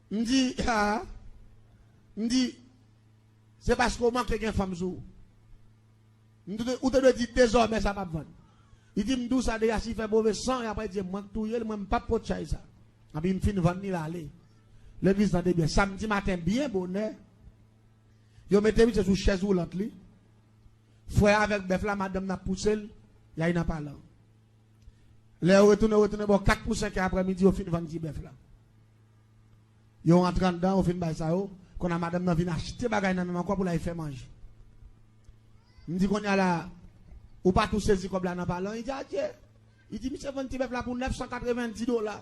M di, a, m di, se paske w manke gen fanm sou ou. M di, ou te dwe di dezòmè sa p ap vann. Li di, m di w sa deja, si l fè move san, y ap di mwen k touye l, mwen m p ap pot chay sa. Anpi m fin vann li, l ale. Legliz tande byen. Samdi maten, byen bonè, yo mete misye sou chèz woulant li. Frè a avèk bèf la, madanm nan ap pouse l, y al nan palan. Lè yo retounen, yo retounen bò kat pou senk è aprèmidi, yo fin vann ti bèf la. Yo rantre anndan, yo fin bay sa yo. Kounye a madanm nan vin achte bagay nan men m ankò pou l al fè manje. M di, kounye a la, ou pa tou sezi kòb la nan palan? Li di, adje. Li di, misye vann ti bèf la pou nèf san katrevenndis dola.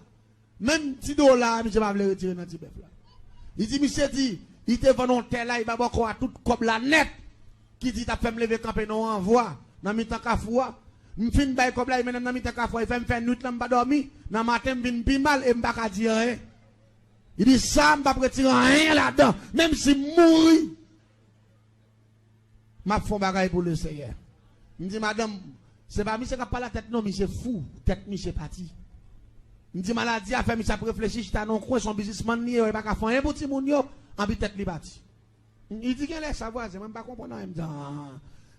Menm ti dola a, misye pa vle retire nan ti bèf la. Li di, misye di, li te vann yon tè la, li ba bòkò a tout kòb la nèt. Ki di, t ap fè m leve kanpe nan yon anvwa, nan mitan kafou a. M fin bay kòb la, li mennen m nan mitan kafou a, li fè m fè nwit lan, m pa dòmi. Nan maten, m vin pi mal e m pa ka di anyen. Li di, sa, m p ap retire anyen ladan, menm si m mouri. M ap fè yon bagay pou Leseyè. M di, madanm, se pa misye k ap pale a tèt non, misye fou, tèt misye pati. M di, maladi a fè misye ap reflechi, chita nan yon kwen, se yon biznismann li ye, li pa ka fè anyen pou timoun yo, anpi tèt li pati. Li di, genlè sa vwazen, mwen m pa konprann anyen. M di, a.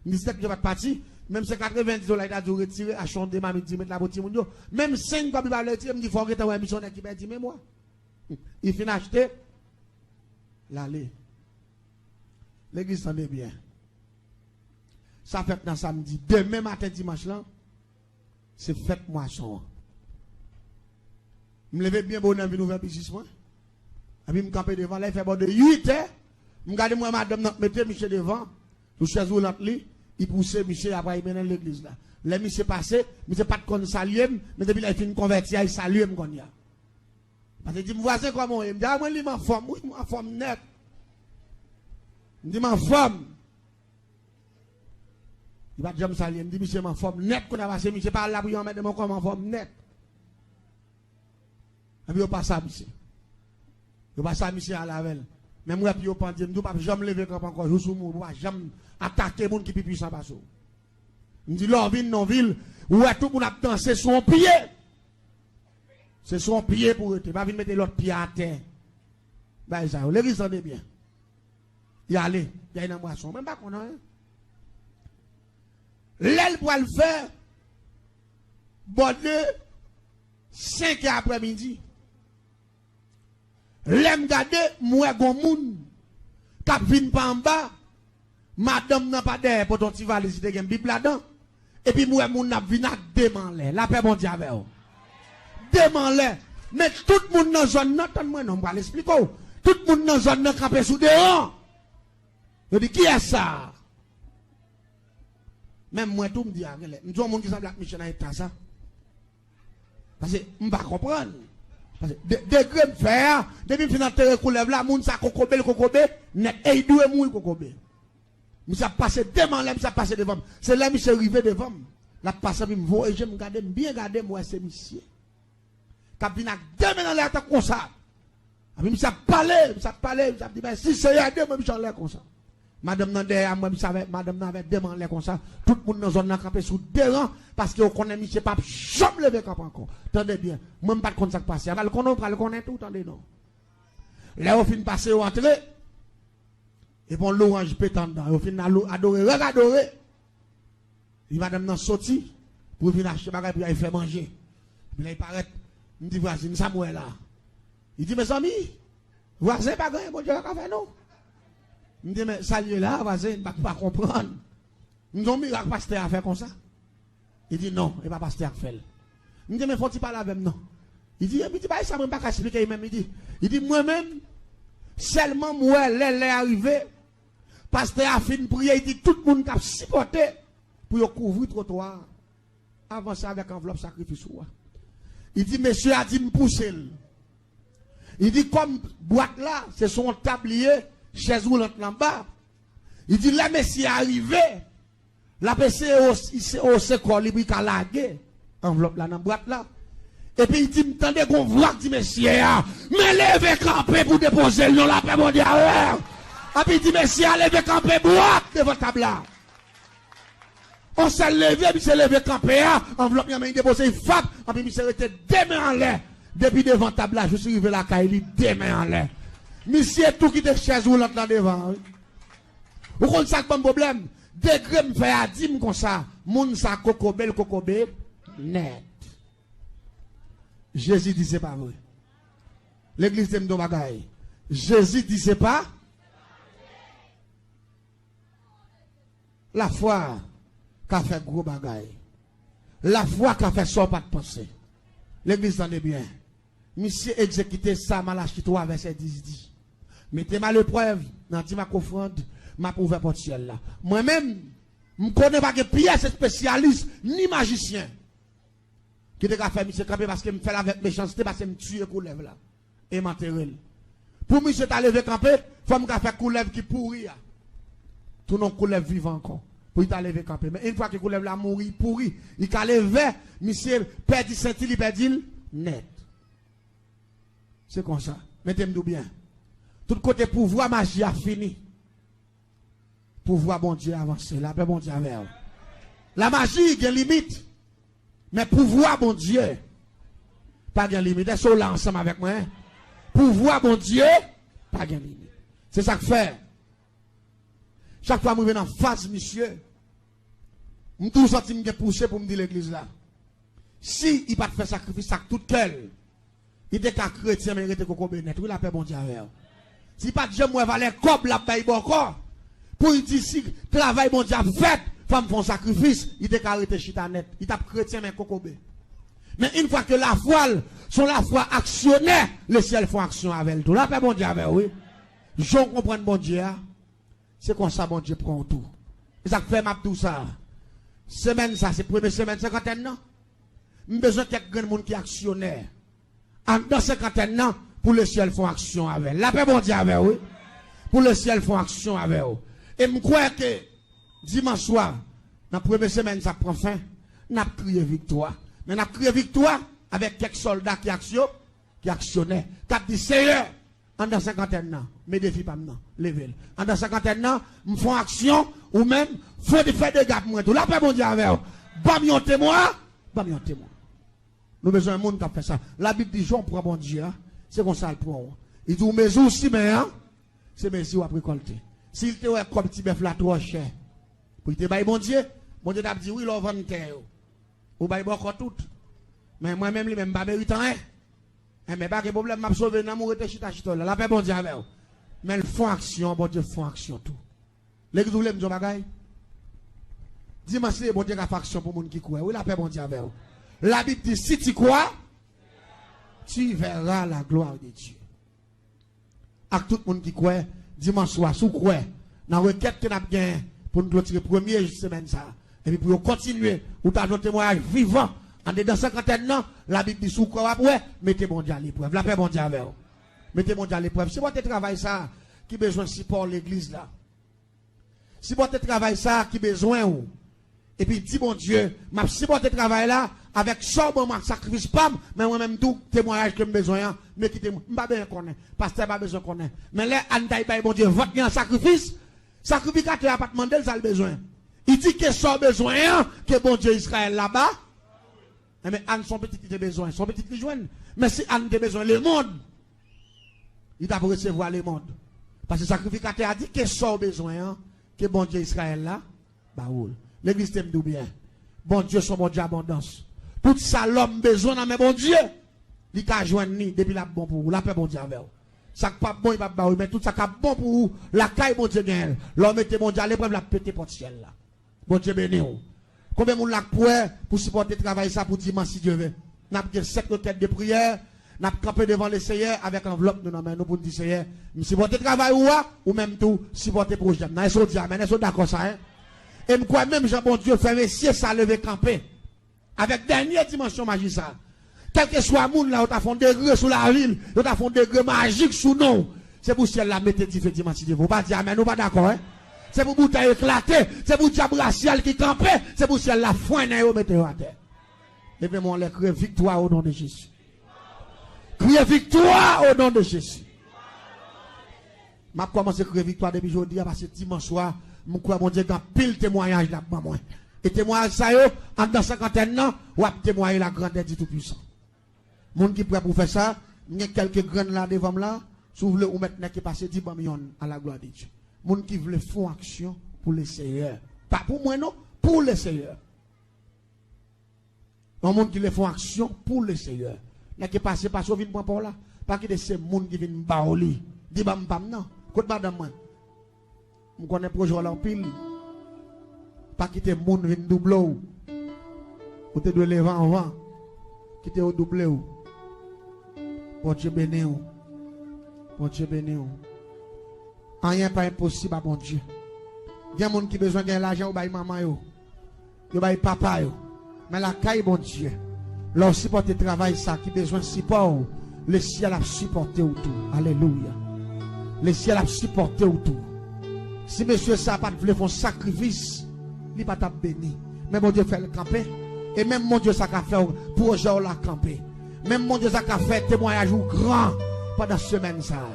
M di, si tèt misye pa t pati, menm se katrevenndis dola li ta di w retire, achte yon de mamit di met la pou timoun yo, menm senk kòb li pa vle retire, m di, fò w gentan wè misye yon nèg ki pèdi memwa. Li fin achte, l ale. Legliz, tande byen. Sa fèt nan samdi. Demen maten dimanch lan, se fèt mwason an. M leve byen bonè, m vin ouvè biznis mwen. Epi m kanpe devan, lè l fè bò de uit è, m gade m wè madanm nan k mete misye devan, sou chèz woulant li, li pouse misye, apre li mennen l legliz la. Lè misye pase, misye pa t konn salye m, men depi lè l fin konvèti a, li salye m kounye a. Paske li di m, vwazen, kòman w ye? M di, a, mwen li m anfòm, wi, m anfòm nèt. M di, m anfòm. Li pa t janm salye m, m di, misye, m anfòm nèt kounye a, paske misye pa al lapriyè anmède m ankò, m anfòm nèt. Epi yo pase a misye. Yo pase a misye, ale avè l. Men m wè pye yo pandye, m di, w p ap janm leve kanpe ankò, jou sou mou, w pa janm atake moun ki pi pwisan pase w. M di, lè w vin nan yon vil, ou wè tout moun ap danse sou yon pye. Se sou yon pye pou w rete. Pa vin mete lòt pye atè. Bay sa yo. Legliz, tande byen. Li ale. Li ale nan mwason. Mwen m pa konn anyen. Lè l pral fè bò de senk è aprèmidi. Lè m gade, m wè gon moun k ap vin pa anba, madanm nan pa dèyè pote yon ti valiz, li te gen Bib ladan, epi m wè moun nan ap vin ak de men anlè. Lapè Bondye avè w. De men anlè. Men tout moun nan zòn nan, tann mwen non, m pral esplike w. Tout moun nan zòn nan kanpe sou deyò. Yo di, kiyès sa a? Menm mwen tou, m di a genlè. M di yon moun ki sanble ak misye nan eta sa. Paske m pa konprann. Paske de, degre m fè a, depi m fin antere koulèv la, moun sa kokobe l kokobe, nèt. E l dwe mouri kokobe. Misye ap pase de men anlè, misye ap pase devan m. Se lè misye rive devan m, l ap pase, epi m voye je m gade, m byen gade, m wè se misye. K ap vin ak de men anlè tankou konsa. Epi misye ap pale, misye ap pale, misye ap di, "Mèsi Seyè, de men misye anlè konsa." Madanm nan dèyè a m, wè misye avè, madanm nan avè de men anlè konsa. Tout moun nan zòn nan kanpe sou de ran, paske yo konnen misye p ap janm leve kanpe ankò. Tande byen, mwen m pa t konn sa k pase a. Pral konnen, w pral konnen tou, tande non. Lè yo fin pase, yo antre, epi yon lwanj pete anndan. Yo fin alou-, adore, rèk adore. Li madanm nan soti pou l vin achte bagay pou y al fè manje. Epi lè l parèt, m di, "Vwazen, sa m wè la?" Li di, "Mezanmi, vwazen, pa gen anyen Bondye pa ka fè non." M di, "Men sa l ye la, vwazen, m pa, pa konprann." M di, "Yon mirak pastè a fè konsa?" Li di, "Non, e pa pastè a k fè l." M di, "Men fò w ti pale avè m non." Li di, "Epi ti bagay sa mwen pa ka esplike li menm." Li di, li di, "Mwen menm, sèlman m wè lè lè a rive, pastè a fin priye, li di, tout moun k ap sipòte pou yo kouvri twotwa a, avanse avèk anvlòp sakrifis ou a." Li di, "Mesye a di m pouse l." Li di, "Kòm bwat la, se sou yon tab li ye, chèz woulant lan anba." Li di, "Lè mesye a rive, l ap eseye ose, ose kò li pou l ka lage anvlòp la nan bwat la." Epi li di, "M tande gon vwa k di mesye a, 'Men leve kanpe pou depoze l non, lapè Bondye avè w.'" Epi li di, "Mesye a leve kanpe bwat devan tab la." On sèl leve, misye leve kanpe a, anvlòp nan men li depoze, li fap, epi misye rete de men anlè. Depi devan tab la, jis rive lakay li, de men anlè. Misye tou kite chèz woulant lan devan, wi. Ou konn sa k ban m pwoblèm? Degre m fè a di m konsa, moun sa kokobe l kokobe nèt. Jezi di se pa vre. Legliz di m yon bagay. Jezi di se pa. Lafwa ka fè gwo bagay. Lafwa ka fè sa w pa t panse. Legliz, tande byen. Misye egzekite sa Malachi twa vèsè dis di. Mete m a leprèv, nan dim ak ofrann, m ap ouvè pòt syèl la. Mwen menm, m konnen pa gen pyès espesyalis, ni majisyen, ki te ka fè misye kanpe, paske m fè l avèk mechanste, paske m tiye koulèv la. E m antere l. Pou misye ta leve kanpe, fò m ka fè koulèv ki pouri a tounen yon koulèv vivan ankò. Pou li ta leve kanpe. Men yon fwa ke koulèv la mouri, pouri, li ka leve, misye pèdi senti, li pèdi l nèt. Se konsa. Mete m di w byen. Tout kote pouvwa maji a fini, pouvwa Bondye avanse. Lapè Bondye avè w. Lamaji gen limit. Men pouvwa Bondye pa gen limit. Èske w la ansanm avèk mwen? Pouvwa Bondye pa gen limit. Se sa k fè, chak fwa m rive nan faz misye, m toujou santi m gen pouse pou m di legliz la, si li pa t fè sakrifis sa ak tout kè l, li te ka kretyen, men li rete kokobe nèt. Wi, lapè Bondye avè w. Si li pa t janm wè valè kòb l ap bay bòkò, pou li di si travay Bondye ap fèt, fò m fè yon sakrifis, li te ka rete chita nèt. Li t ap kretyen, men kokobe. Men yon fwa ke lafwa l, se yon lafwa aksyonè, lesyèl fè yon aksyon avè l tou. Lapè Bondye avè w, wi. Jan w konprann Bondye a, se konsa Bondye pran w tou. E sa k fè m ap di w sa. Semèn sa, se premye semèn senkantèn nan. M bezwen kèk grenn moun ki aksyonè anndan senkantèn nan, pou lesyèl fè yon aksyon avè l. Lapè Bondye avè w, wi. Pou lesyèl fè yon aksyon avè w. E m kwè ke dimanch swa, nan premye semèn sa ap pran fen, n ap kriye viktwa. Men n ap kriye viktwa avèk kèk sòlda ki aksyo-, ki aksyonè, k ap di, Seyè, anndan senkantèn nan, men defi pa m nan, leve l. Anndan senkantèn nan, m fè yon aksyon, ou menm, fè de, fè dega pou mwen tou. Lapè Bondye avè w. Ban m yon temwen, ban m yon temwen. Nou bezwen moun k ap fè sa. Labib di, jan w pran Bondye a, se konsa l pran w. Li di w, mezi w simen an, se mezi w ap rekòlte. Si l te wè kòb ti bèf la twò chè pou l te bay Bondye, Bondye t ap di, wi, lè w vann tè yo, ou bay bòkò tout. Men mwen menm, li menm, m pa merite anyen. Enben, pa gen pwoblèm, m ap sove nanm ou, rete chita, chita w la. Lapè Bondye avè w. Men l fè yon aksyon, Bondye fè yon aksyon tou. Legliz, ou vle m di yon bagay? Dimanch li ye, Bondye ka fè aksyon pou moun ki kwè. Wi, lapè Bondye avè w. Labib di, si tu crois, tu verras la gloire de Dieu. Ak tout moun ki kwè, dimanch swa, si w kwè nan rekèt ke n ap gen pou n klotire premye semèn sa a, Epi pou yo kontinye, ou ta jwenn yon temwayaj vivan. Andedan senkantèn nan, Labib di, si w kwè w ap wè, mete Bondye aleprèv. Lapè Bondye avè w. Mete Bondye aleprèv. Sipòte travay sa a ki bezwen sipò legliz la. Sipòte travay sa a ki bezwen w. Epi di Bondye, m ap sipòte travay la avèk sa w ban m ak sakrifis pa m, men mwen menm tou, temwayaj ke m bezwen an, men kite m, m pa bezwen konnen. Pastè pa bezwen konnen. Men lè Ann t al bay Bondye vant li an sakrifis, sakrifikatè a pa t mande l sa l bezwen. Li di ke sa w bezwen an, ke Bondye Izrayèl la ba. Enben, Ann se yon pitit li te bezwen, se yon pitit li jwenn. Men si Ann te bezwen lemonn, li t ap resevwa lemonn. Paske sakrifikatè a di ke sa w bezwen an, ke Bondye Izrayèl la ba ou l. Legliz, te m di w byen, Bondye se yon Bondye abondans. Tout sa lòm bezwen nan men Bondye, li ka jwenn li depi l ap bon pou ou. Lapè Bondye avè w. Sa k p ap bon, li p ap ba ou, men tout sa k ap bon pou ou, lakay Bondye genyen l. Lè w mete Bondye aleprèv, l ap pete pòt syèl la. Bondye beni w. Konbyen moun la k prè pou sipòte travay sa pou dimanch, si Dye ve? N ap gen sèt rekèt de priyè, n ap kanpe devan Leseyè avèk anvlòp nou nan men nou pou n di, Seyè, m sipòte travay ou a, ou menm tou, sipòte pwojè m nan. Èske w di amèn? Èske w dakò sa, en? E m kwè menm jan Bondye fè mesye sa leve kanpe avèk dènye dimansyon maji sa. Kèlkeswa moun la, yo ta fè yon degre sou lavi l, yo ta fè yon degre majik sou non w. Se pou syèl la mete dife dimanch, si Dye ve. Ou pa di amèn, ou pa dakò, en? Se pou boutèy eklate, se pou dyab rasyal ki kanpe, se pou syèl la fwennen yo, mete yo atè. Leve men w anlè, kriye viktwa o non de Jezi. Kriye viktwa o non de Jezi. M ap kòmanse kriye viktwa depi jodi a, paske dimanch swa, m kwè Bondye gen anpil temwayaj l ap ban mwen. E temwayaj sa yo, anndan senkantèn nan, w ap temwaye lagrandè di Toupuisan. Moun ki prè pou fè sa, m gen kèlke grenn la devan m la, si w vle ou mèt nèke pase, di ban m yonn, a la glwa de Dye. Moun ki vle fè yon aksyon pou Leseyè. Pa pou mwen non, pou Leseyè. Yon moun ki vle fè yon aksyon pou Leseyè. Nèke pase, pase w vin pran pa w la. Pa kite se moun ki vin ba w li. Di ban m pa m nan. Kot madanm mwen? M konnen pwojè w la anpil. Pa kite moun vin double w. Ou te dwe leve anvan. Kite yo double w. Bondye beni w. Bondye beni w. Anyen pa enposib a Bondye. Gen moun ki bezwen gen lajan, yo bay manman yo, yo bay papa yo. Men lakay Bondye, lè w sipòte travay sa ki bezwen sipò w, lesyèl ap sipòte w tou. Alelouya. Lesyèl ap sipòte w tou. Si mesye sa pa t vle fè yon sakrifis, li pa t ap beni. Men Bondye fè l kanpe. E menm Bondye sa ka fè w pwojè w la kanpe. Menm Bondye sa ka fè temwayaj ou gran pandan semèn sa a.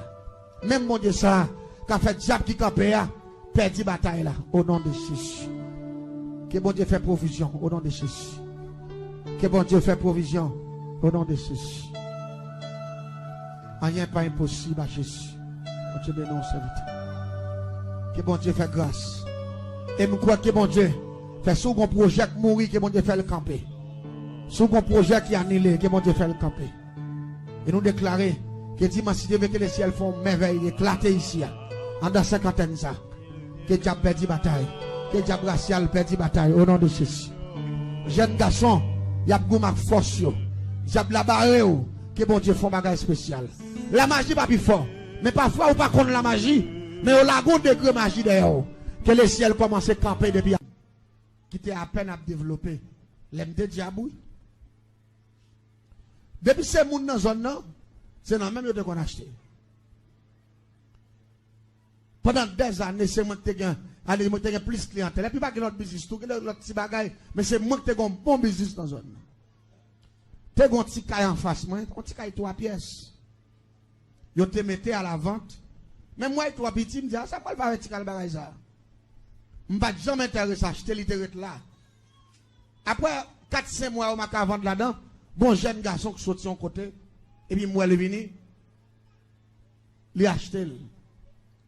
Menm Bondye sa a ka fè dyab ki kanpe a pèdi batay la, o non de Jezi. Ke Bondye fè pwovizyon, o non de Jezi. Ke Bondye fè pwovizyon, o non de Jezi. Anyen pa enposib a Jezi. Bondye beni w, sèvitè. Ke Bondye fè gras. E m kwè ke Bondye fè, si w gon pwojè k mouri, ke Bondye fè l kanpe. Si w gon pwojè ki anile, ke Bondye fè l kanpe. E nou deklare ke dimanch, si Dye vle, ke lesyèl fè yon mèvèy eklate isi a, anndan senkantèn sa. Ke dyab pèdi batay. Ke dyab rasyal pèdi batay, o non de Jezi. Jèn gason, y ap goumen ak fòs yo. Dyab la bare w. Ke Bondye fè yon bagay espesyal. Lamaji pa pi fò. Men pafwa ou pa konn lamaji, men yo lage yon degre maji dèyè w. Ke lesyèl kòmanse kanpe depi a, ki te apèn ap devlope. Lè m te dyab, wi. Depi se moun nan zòn nan, se nan men m yo te konn achte. Pandan dèzane, se mwen ki te gen, ale, mwen ki te gen plis kliyantèl. Epi pa gen lòt biznis tou, gen lòt ti bagay, men se mwen ki te gen yon bon biznis nan zòn nan. Te gen yon ti kay anfas mwen, yon ti kay twa pyès. Yo te mete a la vant. Men m wè l twò piti, m di, "A, sa m pral fè avèk ti kay bagay sa a?" M pa t janm enterese achte, li te ret la. Apre kat senk mwa, yo maka vann ladan, gon jèn gason ki soti yon kote, epi m wè li vini, li achte l.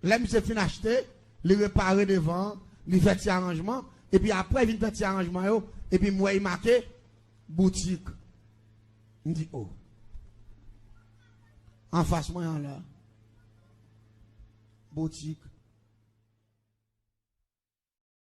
Lè misye fin achte, li repare devan an, li fè ti aranjman, epi apre li vin fè ti aranjman yo, epi m wè li make boutik. M di, "O." Anfas mwen an la. Boutik.